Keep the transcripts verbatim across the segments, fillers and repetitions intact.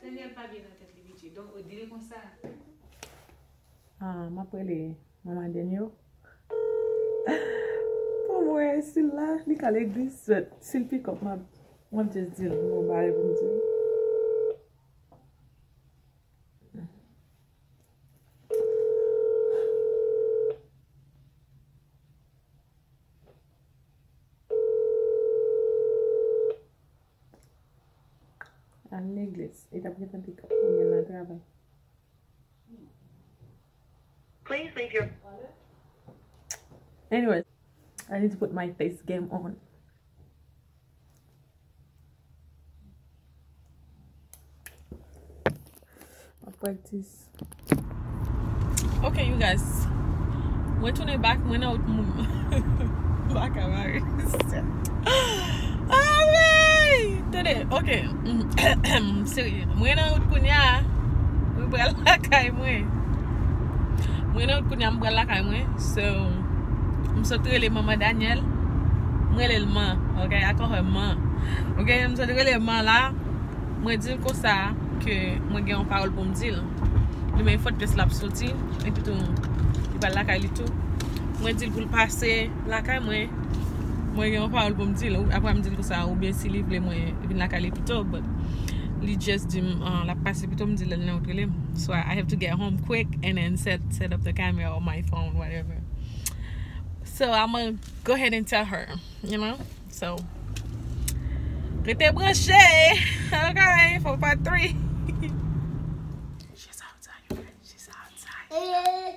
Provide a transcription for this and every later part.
Daniel pa byen nan tèt li, pitit. Donk, ou di li konsa. Ah, m ap rele manman Daniel. Pou mwen, si l la, li ka legliz, but si l pick up, m ap, m ap just di l, m gon bagay pou m di l. Al legliz, li t ap gentan pick up pou mwen nan travay. Please leave your Anyway, I need to put my face game on. Mwen practice. Ok, you guys. Mwen tounen back, mwen nan wout moun. Baka Maris. Alright! Tande, ok. Serye. Mwen nan wout kounye a. Mwen pral lakay mwen. Mwen nan wout kounye a, mwen pral lakay mwen. So, m sot rele manman Daniel. Mwen rele l man. Ok, I call her man. Ok, m sot rele man la. Mwen di l konsa ke mwen gen yon pawòl pou m di l. Demen fòt kès l ap soti, epi tou, li pral lakay li tou. Mwen di l pou l pase lakay mwen. Mwen gen yon pawòl pou m di l. Apre m di l konsa, oubyen si li vle mwen vin lakay li pito, but li just di m, ah, l ap pase pito, m di l lè l nan wout rele m. So I have to get home quick and then set, set up the camera on my phone, whatever. So I'ma go ahead and tell her, you know? So, rete branche. Ok, for part three. She's outside, you guys. She's outside. I'm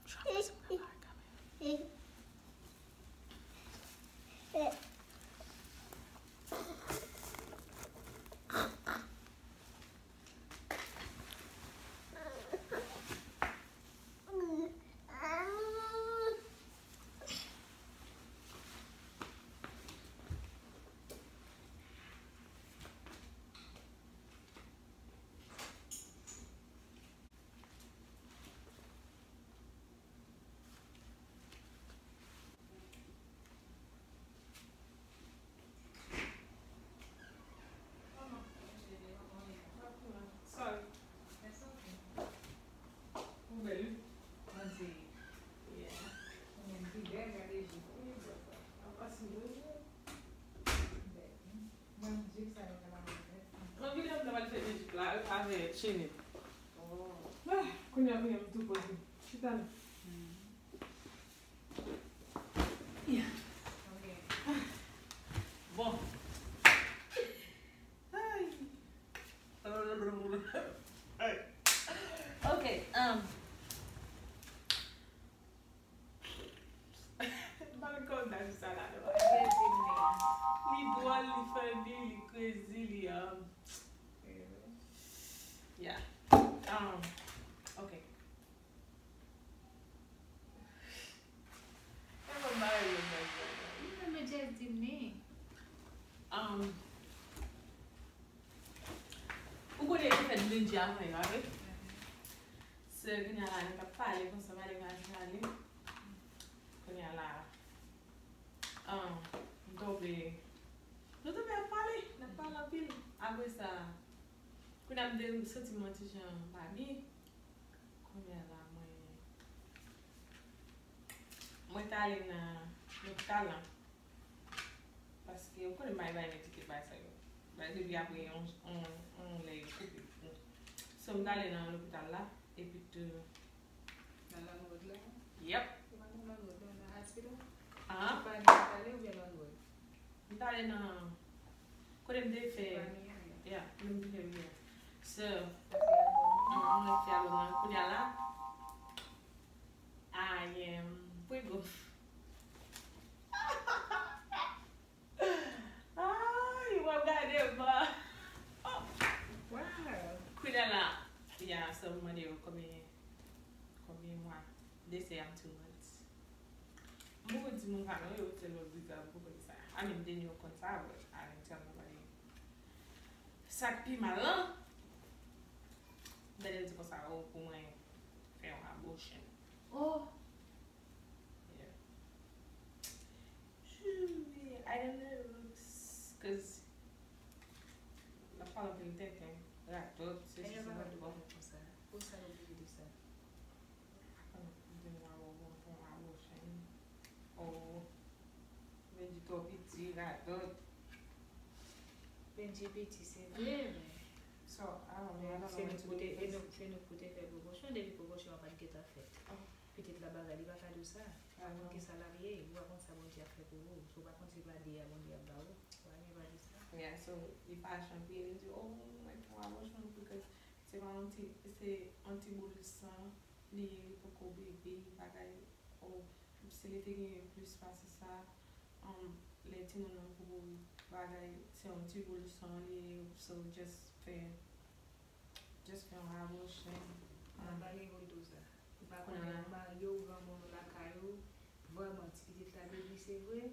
trying to put some in my camera. Sorry. That's okay. Ou bèl, wi. Mwen di, yeah. Ou menm pi bèl, gade jip ou, bèl sa. Apa si bèl, wi. Bèl, wi. Mwen, jip sa yo te ba mwen nèt. Mwen vin ap nan al fè jip la avè Chini. Oh. Ah, kounye a, kounye a, m tou poze. Chita la. Hmm. Yeah. Ok. Bon. Ay. Ok, um. M pa konn kòman m ta di sa la, non. Li dwòl, li funny, li crazy, li, um, yeah. Um, ok. Sa fè m bare lòt bagay la. Li menm just di m ni. Um, ou konnen li fè lundi avan yo, wi. Se kounye a la, nou t ap pale konsa, pale, pale, pale. Kounye a la, um, m tonbe. Nou tonbe ap pale, n ap pale anpil. Apre sa, kounye a m te santi m yon ti jan pa byen. Kounye a la, mwen, mwen t ale nan lopital la. Paske, ou konnen, m pa bay medikit, bay sa yo. Bay depi apre yon, yon, yon lè yo koupe. So, m t ale nan lopital la, epi tou. Nan Longwood la? Yep. Ou pa nan Longwood la, nan hospital? Ah. Ou pa nan Italy oubyen Longwood? M t ale nan kote m te fè, yeah, kote m te fè, yeah. So, mwen fè album nan kounye a la. I am Pwigo. Ay, w ap gade mwen. Oh. Wow. Kounye a la, yeah, so m mande yo konbyen, konbyen mwa. They say I'm two months. M poko di moun sa non, yo se lòt bizarre, m poko di sa. I mean, Daniel konn sa, but I didn't tell nobody. Sa k pi mal lan, Daniel di konsa, oh, pou mwen fè yon abortion. Oh. Yeah. I don't know, 'cause Radòt. Benji piti, se vre, men. So, I don't know. I don't Se know nou what to pou te, do e nou, because se nou pou te fè pwomosyon, depi pwomosyon an pa t gentan fèt. Oh. Pitit la bagay, li pa ka di w sa. Ou pa konn Ah. ki sa l ap ye, ou pa konn sa Bondye ap fè pou ou. Si w pa konn si se pa de a Bondye ap ba ou, ou pa gen dwa di sa. Yeah, so li fache anpil, li di, oh, mwen fè yon abòsyon because se pa yon ti, se yon ti boul san, li poko bebe, bagay, oh, si li te gen plis pase sa, um, lè timoun nan pou bagay, se yon ti boul san li ye, so just fè, just fè yon abòsyon. Mwen pa gen gout dou sa. Ou pa Kounye konnen a. Ou marye, ou granmoun, ou lakay ou, vrèman, ti pitit la bebe, se vre,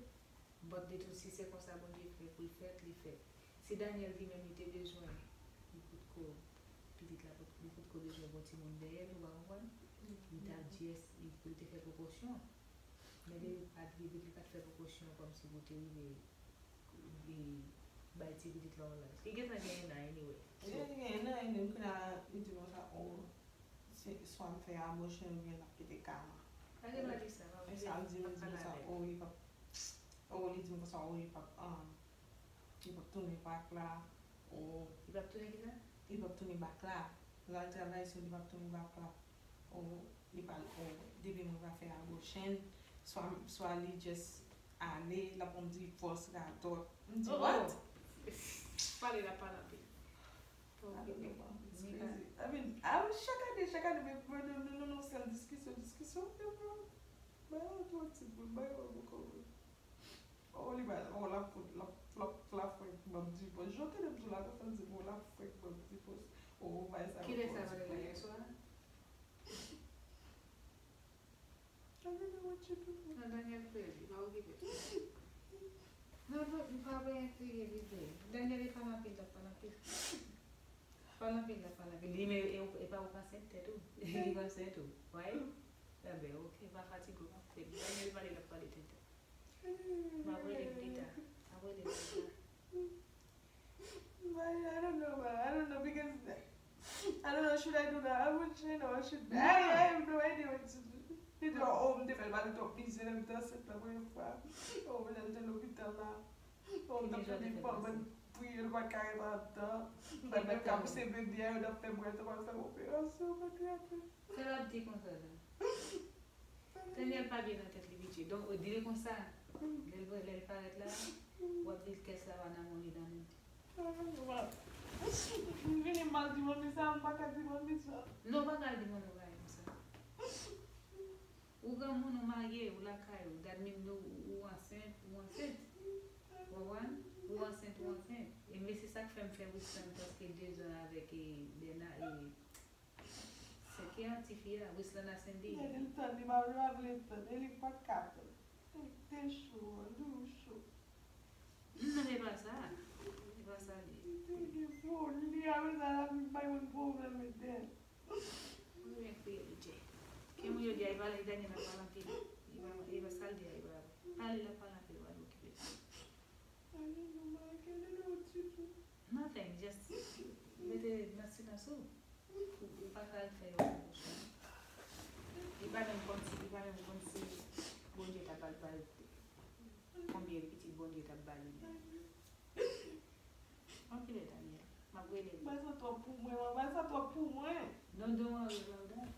but de tout si se konsa Bondye fè pou l fèt, li fèt. Si Daniel li menm li te bezwen, li potko, pitit la pot- li potko bezwen bon timoun dèyè l, ou pa konprann? Li t ap just, li, pou l te fè pwomosyon. Men li pa t, li pa t fè pwomosyon kòmsi pou te rive, e, bay ti pitit la yon laj. Li gentan gen en an anyway. So, Li gen en an, e menm kounye a, li di konsa, oh, se swa m fè abòsyon oubyen l ap kite kama. Pa gen dwa di sa, pa E sa l di m, li di konsa, oh, li p ap, oh, li di m konsa, oh, li p ap, um, li p ap tounen bak la, oh, Li p ap tounen ki sa? Li p ap tounen bak la. L al travay, so li p ap tounen bak la. Oh, li pa, oh, depi mwen pa fè abòsyon, swa, swa li just ale, l ap ban m divòs, radòt. M di, Oh, what? Pale la, pale anpil. I don't know, man. It's crazy. I mean, I was, chak ane, chak ane, men mwen, nou, nou, nou, sèl diskisyon, diskisyon, men bro, bay yon twò ti boul, bay yon bokou. Oh, li ba, oh, l ap fout, l ap, l ap, l ap fwenk ban m divòs. Jan w tande m di w la, konsa l di m, oh, l ap fwenk ban m divòs. Oh, bay sa. Kilè sa pale la yè swa? I don't know what you do. Non, Daniel crazy, pa okipe. Non, non, m pa wè kriye li vre. Daniel e pale anpil, l ap pale anpil. Pale anpil, l ap pale anpil. Li men e, e pa ou k ansent tèt ou. Li k ansent ou. Why? Enben, ok, pa fatige w. Daniel pale, l ap pale tenten. M ap rele l pita. M ap rele l pita. But I don't know, man. I don't know because I don't know, should I do that? I would, you know, I should. I, I have no idea what to do. Li di, oh, m te fè l pale twòp mizè lè m te ansent la premye fwa. Oh, men lè l te lopital la. Oh, m t ap tande kòman priye, l pa t ka ret andan. M pa t menm ka pouse bebe a, yo t ap fè m wè, yo t ap fè m operasyon, mwen te apre. Sa l ap di konsa la. Daniel pa byen nan tèt li, piti. Donk, di li konsa. Lè l, lè l parèt la, w ap di l kès la pa nan men li nan men. M vini m al di manmi sa, m pa ka di manmi sa. Non, w pa ka al di manmi w bagay konsa. Ou granmoun, ou marye, ou lakay ou, that mean ou, ou ansent, ou ansent. Ou konprann? Ou ansent, ou ansent. E men se sa k fè m fè Winston prèske de zan avèk, e, Bèna, e, se ki a ti fi a, Wislana Cindy. Gade l tann, li pa, li pa vle tann, e li pa t ka tann. Li te cho, li cho. Non, e pa sa. E pa sa li ye. Li te gen foli, apre sa, l ap vin bay moun pwoblèm etènèl. Mwen renmen kriye li, Jay. Ke moun yo di a, e pa la, Daniel ap pale anpil. E pa, e pa sa l di a, e pa vre. Pale, l ap pale anpil, w al okipe. Ay, non, man, I can't do it with you. Nothing, just rete nan silans ou. Ou, ou pa ka al fè yon pwomosyon. Li pa menm konn si, li pa menm konn si Bondye t ap ba l, ba l konbyen pitit Bondye t ap ba li menm. Okipe Daniel, m ap rele l. Bay sa twòp pou mwen, man, bay sa twòp pou mwen. Don't, don't worry about that.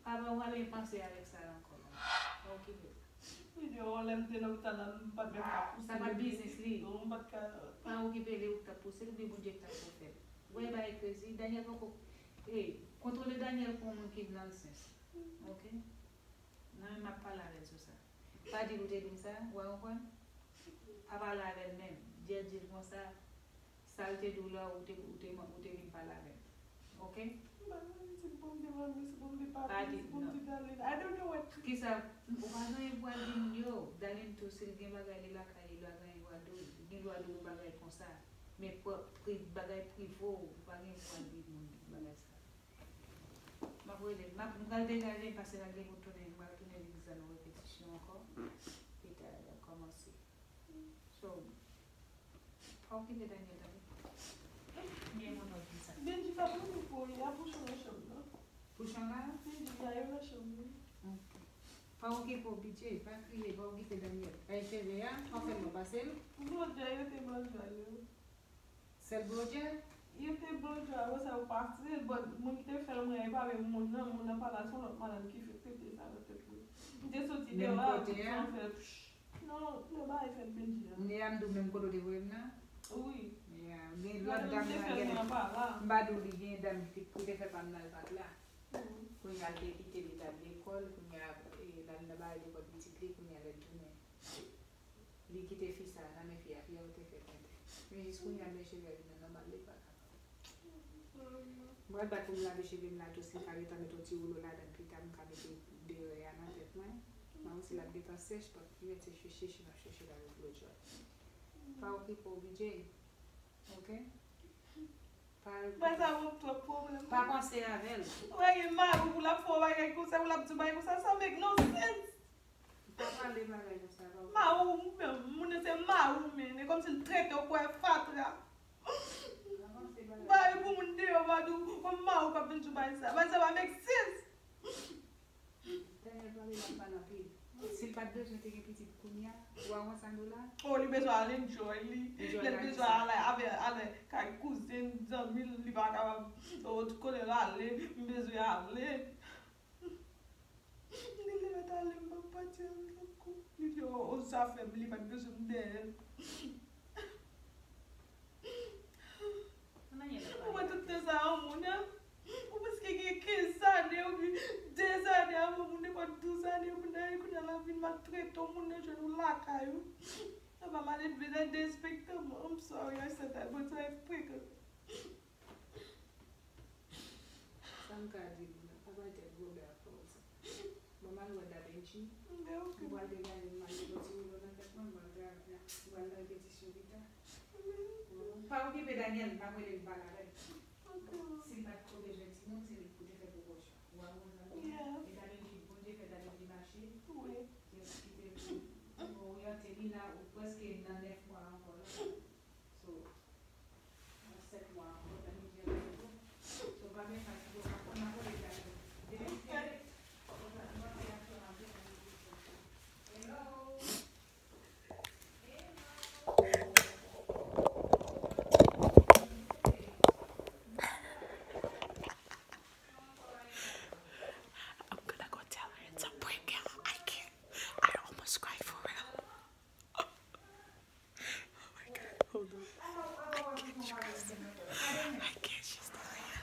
Pa, pa, pa panse avèk sa ankò la. Pa okipe l. Li di, oh, lè m te lopital la, m pa t menm ka pouse. Sa pa t biznis li. Non, m pa t ka. Pa okipe li, ou k t ap pouse l, oubyen Bondye k t ap fè l. Ou wè bagay crazy, Daniel poko, e, kontwole Daniel pou yon moun ki nonsense. Ok? Mwen menm m ap pale avè l sou sa. Pa di l ou te di m sa, ou pa konprann? Pa pale avè l menm. Just di l konsa, sa l te di w la, ou te, ou te, ou te vin pale avè l. Ok? M pa konn si pou m di manmi, si pou m di Pa papi, di, si pou m non. di Darlene. I don't know what to Kisa, ou pa gen pou al di moun yo. Darlene tou, si l gen bagay li lakay li, li pa gen pou al di w. Li gen dwa di w bagay konsa. Men pri, pri, bagay prive w, ou pa gen pou al di moun bagay sa. M ap rele, m ap, m pral degaje m pase nan gen pou tounen, m pral tounen legliz la nan repetisyon ankò. Pita l ap kòmanse. So, pa okipe Daniel, tande. Byen, mwen ap di sa. Benji pa pou nou pou li, a pou chan nan chanm nan. Pou chan la? Benji, a yo nan chanm nan. Ok. Pa okipe w, B J, pa kriye, pa okipe Daniel. Bay cheve a, anfen non, pase l. Blodjè, yo te blodjè yo. Sèl blodjè? Yo te blodjè, apre sa yo pase l, but moun ki te fè l mwen, e pa menm moun nan, moun nan pa la, se yon lòt madanm ki fè trete sa nan tèt mwen. M te soti deyò a, m fè pch. Non, lè bagay fèt Bendji a. Kounye a m di w menm kote w te voye m nan? Wi. Yeah, gen lòt dam nan gen, m pa di w li gen dam ki te, ki te fè pa m nan l pa t la. Kounye a l te kite li t al lekòl, kounye a e, l al nan bagay lekòl pitit li, kounye a lè l tounen. Li kite fi sa a nan men fi a, fi a yo te fè tenten. Men jis kounye a mesye vè vin nan nòmal li pa kapab. M pral bat pou m lave cheve m la tou, si m ka gentan met yon ti woulo ladan pita, m ka mete deyò a nan tèt mwen. Mwen si l ap gentan sèch, paske li mèt se chèche, chèche, m ap chèche l avèk dlo djòl. Pa okipe w, B J. Ok? Pa, bay sa ban m twòp pwoblèm. Pa panse avè l. Ou wè gen mari pou l ap fè yon bagay konsa, pou l ap di yon bagay konsa, sa make no sense. Pa pale bagay konsa, pa. Mari w, moun nan se mari w, men e kòmsi l trete w kwè fatra. Bay pou moun deyò, pa di w, kòm mari w k ap vin di w bagay sa. Bagay sa pa make sense. Daniel pale l ap pale anpil. Si l pa t bezwen te gen pitit kounye a, ou a wè sa nou la? Oh, li bezwen al enjoy li. Enjoy life li. Lè l bezwen al avè, al kay kouzen, zanmi l, li pa kapab. Oh, tout kote l ale, m bezwen ale. Li leve tale, m p ap pati avè l ankò. Li di, oh, oh, zafè m, li pa t bezwen m dèyè l. Ou wè tout tan sa yon moun, hein? Ou prèske gen kenz ane, oubyen de zane avan moun, nenpòt douz ane, moun nan, kounye a l ap vin maltrete w, moun nan jwenn ou lakay ou. Sa pa maledve, sa derespektan. I'm sorry, I said that, but sa eksprè ke. Sa m ka di nou la, pa bay tèt Robert ak pawòl sa. Bon, m al wè Da Benji. M pral degaje m, m al mete yon ti woulo nan tèt mwen, m pral travay, m pral nan repetisyon pita. Pa okipe Daniel, m ap rele l, m pale avè l. Si l pa t ko bezwen timoun, se li k pou te fè pwopozisyon. Ou a konprann? Yeah. E Da Benji, Bondye fè Da Benji mache. Wi. Yes, ki te pou oryante li la, ou prèske nan nèf mwa ankò la. So, nan sèt mwa ankò, Da Benji ap fè tou. So, pa gen chans pou w pa konn apre li la. Depi se, Hello. I'm gonna go tell her it's a prank, y'all. I can't. I almost cried for real. Oh my God, hold on. I can't, you guys. I can't, she's still here.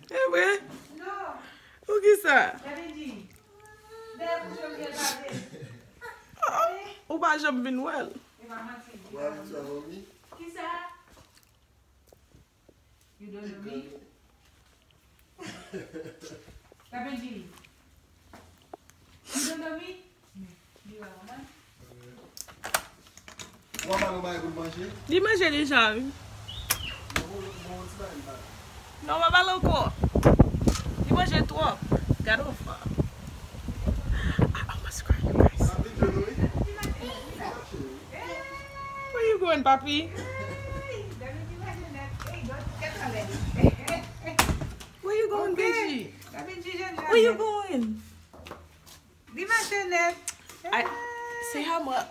E vre? Poukisa? Ou pa janm vin wè l. Kisa? You don't know me? Tape Jimmy. You don't know me? Li pa konprann. Ou pa pale w bagay pou l manje? Li manje deja, wi. Bon, bon, bon, ti bagay li pale. Non, pa pale ankò. Li manje twòp. Gade yon fanm. I almost cry, you guys. Where you going, papi? Where you going, Benji? Where you going? Dimanche net. I say how much.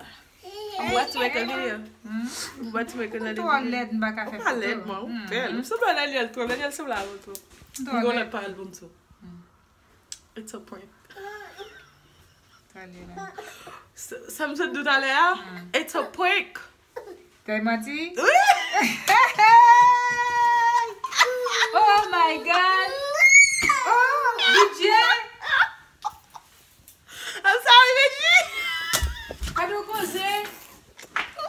I'm about to make a video. I'm about to make another video. Ou twò lèd, m pa ka fè foto. Ou pa lèd, man. Ou bèl. Ou sanble a Daniel twòp. Daniel sanble avè w twòp. M gen yon lòt pawòl pou m di w. It's a prank. Talè la. Sa, sa m sot di w talè a? It's a prank. Te manti? Wi! Oh my God! Oh, B J! I'm sorry, Benji! Gade yon koze!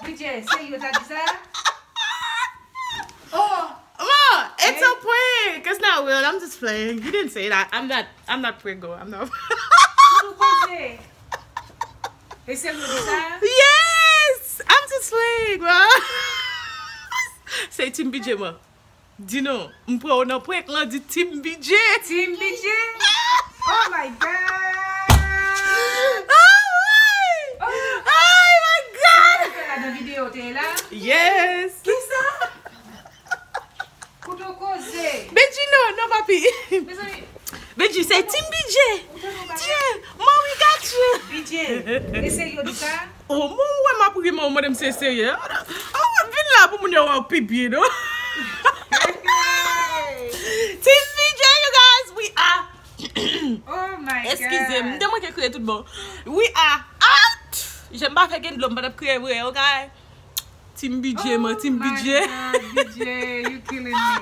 B J, se yo ta di sa? Oh! Mom, it's a prank. It's not real. I'm just playing. You didn't say that. I'm not. I'm not prank girl. I'm not. Gade yon koze! E se yo di sa? Yes! I'm just playing, bro. Say Team B J, man. Di non. M pran w nan prank lan, di Team B J. Team B J? Oh my God! Oh my God! Sa fè la nan videyo. Kote la? Yes. Kisa? Kote w koze? Benji, non, non, papi. Mezanmi, Benji, se Team B J. ou te nou bagay? Dieu, mommy got you. B J, e serye w di sa? Oh, mwen, mwen, m ap ri, mwen, mwen, se serye. Oh, vin la pou moun yo wè w pi byen, non? Hey! Team B J, you guys, we are. Oh my God. Eskize m, m te manke kriye tout bon. We are out. Jan m pa fè gen dlo, m pa t ap kriye vre, ok? Team B J, man, Team Oh my B J. God, B J, you killing me.